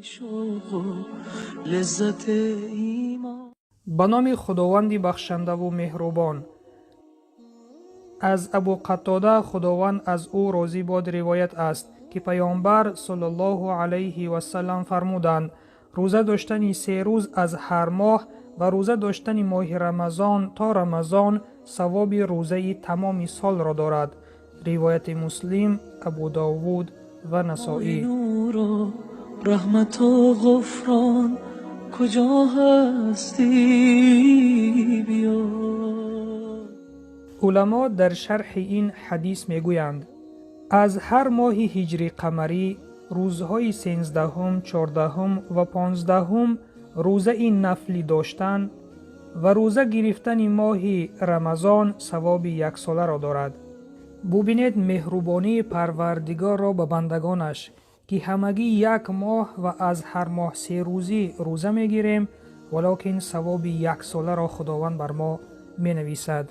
شوق و لذت ایمان. Ба номи Худованди бахшандаву меҳрубон. Аз Абу Қатода, Худованд аз ӯ розӣ бод, ривоят аст, ки Паёмбар саллаллоҳу алайҳи васалам фармуданд: рӯза доштани 3 рӯз аз ҳар моҳ ва рӯза доштани моҳи Рамазон то Рамазон савоби рӯзаи тамоми солро дорад. Ривояти Муслим, Абу Довуд ва Насоӣ. نور و رحمت و غفران کجا هستی بیا. Уламо дар шарҳи ин ҳадис мегӯянд: аз ҳар моҳи ҳиҷри қамарӣ рӯзҳои 13-ум, 14-ум ва 15-ум рӯзаи нафлӣ доштан ва рӯза гирифтани моҳи Рамазон савоби яксоларо дорад. Бубинед меҳрубонии Парвардигорро ба бандагонаш, ки ҳамагӣ як моҳ ва аз ҳар моҳ 3 рӯзӣ рӯза мегирем, валокин савоби яксоларо Худованд бар мо менависад.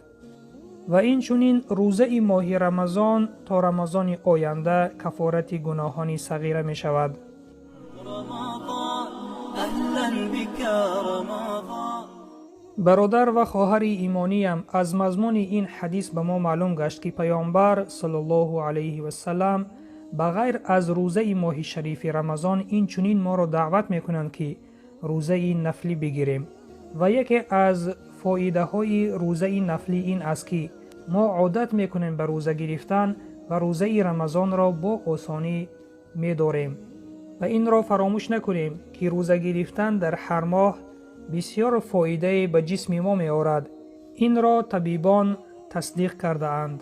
Ва инчунин рӯзаи моҳи Рамазон то Рамазони оянда кафорати гуноҳони сағира мешавад. رمضان اهلا بك رمضان. Бародар ва хоҳари имониям, аз мазмуни ин ҳадис ба мо маълум гашт, ки Паёмбар саллаллоҳу алайҳи васалам ба ғайр аз рӯзаи моҳи шарифи Рамазон инчунин моро даъват мекунанд, ки рӯзаи нафлӣ бигирем. Ва яке аз фоидаҳои рӯзаи нафлӣ ин аст, ки мо одат мекунем ба рӯза гирифтан ва рӯзаи Рамазонро бо осонӣ медорем. Ва инро фаромӯш накунем, ки рӯза гирифтан дар ҳар моҳ бисёр фоидае ба ҷисми мо меорад. Инро табибон тасдиқ кардаанд.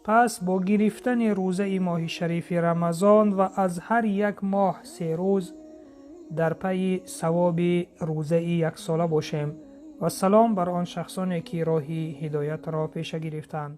Пас бо гирифтани рӯзаи моҳи шарифи Рамазон ва аз ҳар як моҳ 3 рӯз дар пайи савоби рӯзаи яксола бошем. Ва салом бар он шахсоне, ки роҳи ҳидоятро пеша гирифтанд.